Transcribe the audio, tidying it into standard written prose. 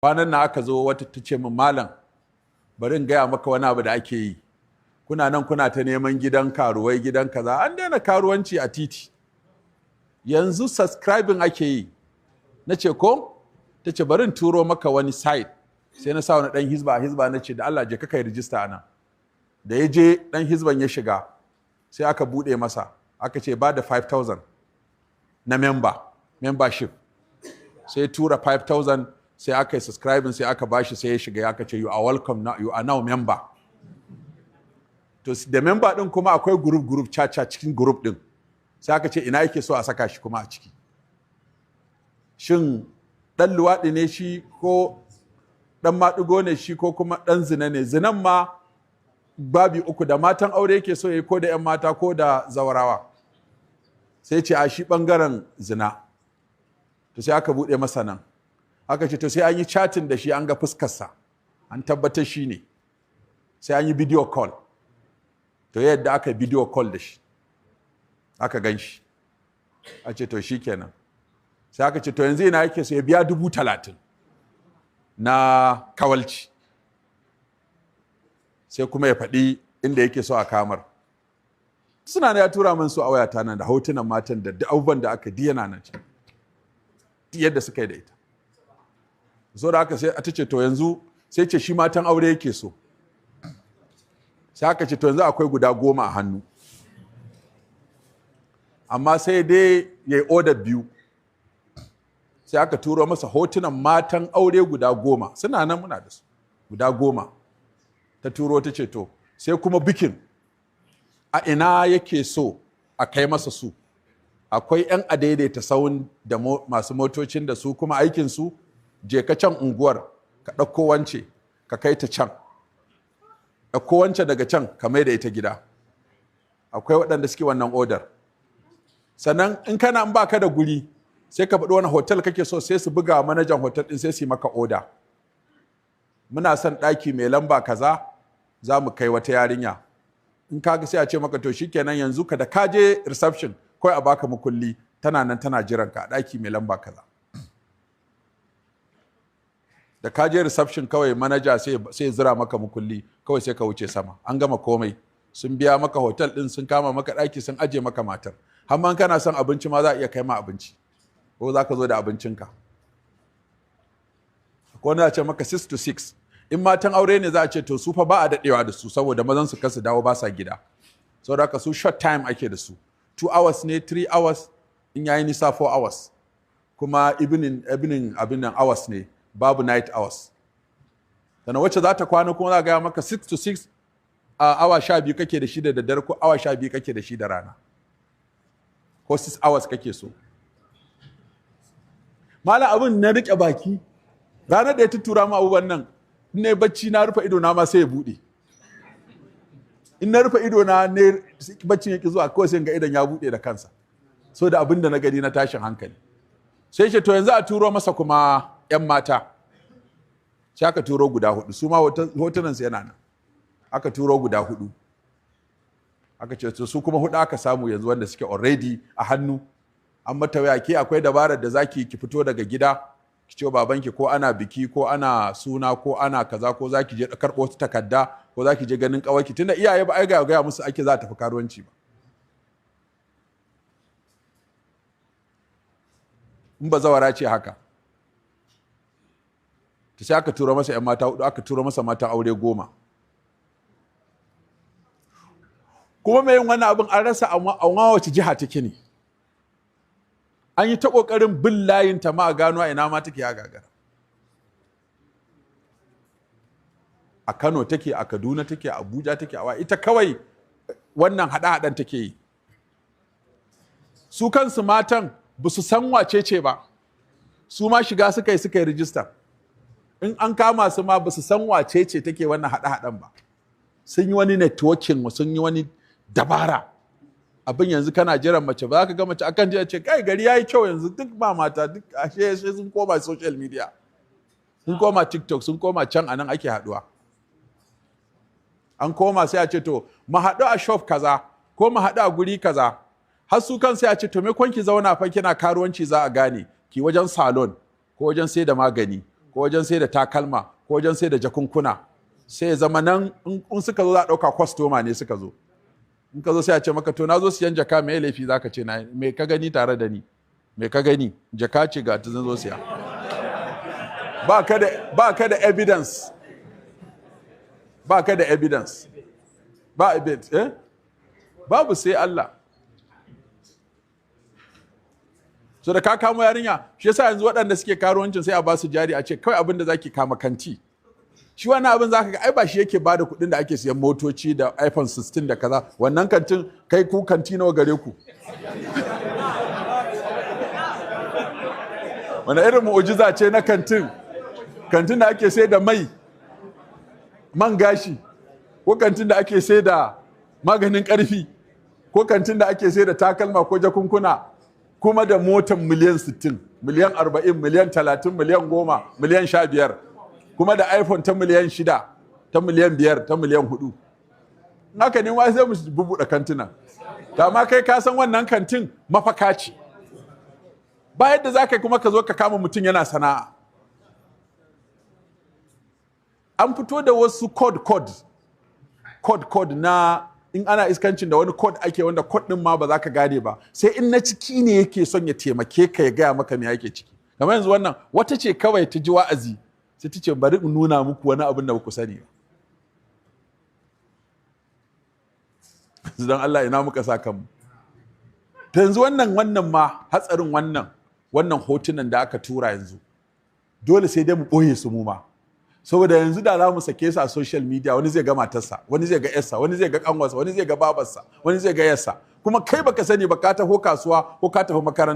Kwanan na aka zo wata ta ce min, "Malam, bari in gaya maka wani abu da ake yi. Kuna nan kuna ta neman gidan karuwai, gidan kaza. An daina karuwanci a titi, yanzu subscribing ake yi." Na ce, "Ko?" Ta ce, "Bari in turo maka wani site." Sai na sa wani dan hizba a hizba, na ce, "Da Allah, je ka kai rijista nan." Da ya je, dan hizban ya shiga, sai aka bude masa, aka ce ba da 5000 na membership. Sai tura 5000, sai aka yi subscribing, sai aka bashi, sai ya shiga, aka ce, "You are welcome now, you are now member." To, da member din kuma akwai group group chacha cikin group din. Sai aka ce ina yake so a saka shi kuma a ciki? Shin dan luwaɗi ne shi, ko dan maɗigo ne shi, ko kuma dan zina ne? Zinan ma babi uku: da matan aure yake so yi, ko da 'yan mata, ko da zawarawa? Sai ce a shi ɓangaren zina. To, sai aka buɗe masa nan, aka ce to, sai an yi chatting da shi, an ga fuskarsa, an tabbatar shi ne, sai an yi video call. To, yadda aka video call da shi, aka gan shi, a ce to, shi kenan. Sai aka ce to, yanzu ina yake so ya biya 30,000 na kawalci, sai kuma ya faɗi inda yake so a kamar. Suna ya tura min su a wayata nan, da hotunan matan da abubuwan da aka yana nan yadda suka yi da ita. So da aka sai ta ce to, yanzu sai ce shi matan aure yake so. Sai aka ce to, yanzu akwai guda 10 a hannu, amma sai dai ya yi odar biyu. Sai aka turo masa hotunan matan aure guda 10, suna nan, muna da su guda 10. Ta turo, ta ce to, sai kuma bikin a ina yake so a kai masa su? Akwai 'yan adaidaita sahun da masu motocin da su kuma aikinsu, je ka can unguwar, ka ɗauko wance, ka kai ta can, ɗauko wance daga can, ka mai da ita gida. Akwai waɗanda suke wannan odar. Sannan in kana in baka da guri, sai ka faɗi wani hotel kake so, sai su buga manajan hotel ɗin, sai su yi maka oda: "Muna son ɗaki mai lamba kaza, za mu kai wata yarinya." In ka sai a ce maka to, shikenan, yanzu ka da ka je reception kawai a baka mukulli, tana nan tana jiran ka a ɗaki mai lamba kaza. Da ka je reception kawai, manaja sai zira maka mukulli kawai, sai ka wuce sama. An gama komai, sun biya maka hotel din, sun kama maka ɗaki, sun aje maka matar. Har ma kana son abinci ma, za a iya kai ma abinci, ko za ka zo da abincinka. Ko wani a ce maka 6 to 6. In matan aure ne, za a ce to, su fa ba a daɗewa da su saboda mazan su kasu dawo ba sa gida. Saboda haka su short time ake da su, 2 hours ne, 3 hours, in yayi nisa 4 hours. Kuma evening abin nan hours ne, babu night hours. Sannan wacce za ta kwana kuma, za a gaya maka 6 to 6, a awa 12 kake da shi da daddare, ko awa 12 kake da shi da rana, ko 6 hours kake so. Malam, abin na rike baki. Ranar da ya tuttura mu abubuwan nan, in na bacci na rufe ido na ma, sai ya bude. In na rufe ido na ne, baccin yake zuwa, kawai sai ga idon ya bude da kansa. So da abin da na gani na tashin hankali. Sai ce to, yanzu a turo masa kuma yan mata. Sai aka turo guda hudu, su ma hotunan su yana nan. Aka turo guda hudu, aka ce to, su kuma hudu aka samu yanzu wanda suke already a hannu. An mata waya, "Ke, akwai dabarar da zaki ki fito daga gida, ki ce babanki ko ana biki, ko ana suna, ko ana kaza, ko zaki je karɓo wata takarda, ko zaki je ganin ƙawarki?" Tunda iyaye ba ai ga gaya musu ake za a tafi karuwanci ba. In ba zawara ce haka ta. Sai aka turo masa 'yan mata hudu, aka turo masa matan aure 10. Kuma mai yin wannan abin, an rasa a wace jiha take ne. An yi ta ƙoƙarin bin layin ta ma a gano a ina ma take, ya gagara. A Kano take, a Kaduna take, a Abuja take, a ita kawai wannan haɗe-haɗen take yi. Su kansu matan ba su san wace ce ba, su ma shiga suka yi rijista. In an kama su ma, ba su san wace ce take wannan haɗe-haɗen ba. Sun yi wani networking, sun yi wani dabara. Abin yanzu kana jiran mace, ba za ka ga mace akan jiya ce, "Kai, gari yayi kyau yanzu, duk ba mata duk." Ashe sai sun koma social media, sun koma TikTok, sun koma can, anan ake haduwa. An koma, sai a ce to, mu haɗu a shop kaza, ko mu haɗu a guri kaza. Har su kan sai a ce to, me ki zauna fa kina karuwanci, za a gane ki wajen salon, ko wajen sai da magani, ko ko wajen sai da takalma, ko wajen sai da jakunkuna. Sai ya zama nan in suka zo, za a ɗauka kwastoma ne suka zo. In ka zo, sai a ce maka, "To, na zo siyan jaka, me laifi za ka ce na? Me ka gani tare da ni? Me ka gani? Jaka ce, ga ta, zan zo siya." Ba ka da evidence, ba ka da evidence, ba evidence, eh, babu, sai Allah. So da ka kamo yarinya, shi yasa yanzu waɗanda suke karuwancin sai a ba su jari, a ce kawai abin da zaki kama kanti. Shi wannan abin zaka ga ai ba shi yake bada kuɗin da ake siyan motoci da iPhone 16 da kaza. Wannan kantin, kai, ku kanti nawa gare ku? Wani irin mu'ujiza ce na kantin, kantin da ake sai da mai, man gashi, ko kantin da ake sai da maganin karfi, ko kantin da ake sai da takalma ko jakunkuna, kuma da motan miliyan 60, miliyan 40, miliyan 30, miliyan 10, miliyan 15, kuma da iPhone ta miliyan 6, ta miliyan 5, ta miliyan 4? In haka ne ma, sai mu bubuɗe kantina. Amma kai ka san wannan kantin mafaka ce. Ba yadda za ka yi kuma ka zo ka kama mutum yana sana'a. An fito da wasu code, code, code, code na in ana iskancin, da wani code ake, wanda code din ma ba za ka gane ba, sai in na ciki ne yake son ya taimake ka ya gaya maka me yake ciki. Kamar yanzu wannan wata ce kawai ta ji wa'azi, sai ta ce, "Bari in nuna muku wani abin da ba ku sani ba." Don Allah, ina muka sa kanmu? Ta yanzu wannan ma hatsarin wannan hotunan da aka tura yanzu, dole sai dai mu ɓoye su mu ma, saboda yanzu da za mu sake su a social media, wani zai ga matarsa, wani zai ga yarsa, wani zai ga kanwarsa, wani zai ga babarsa, wani zai ga yarsa. Kuma kai baka sani ba, ka taho kasuwa ko ka tafi makaranta.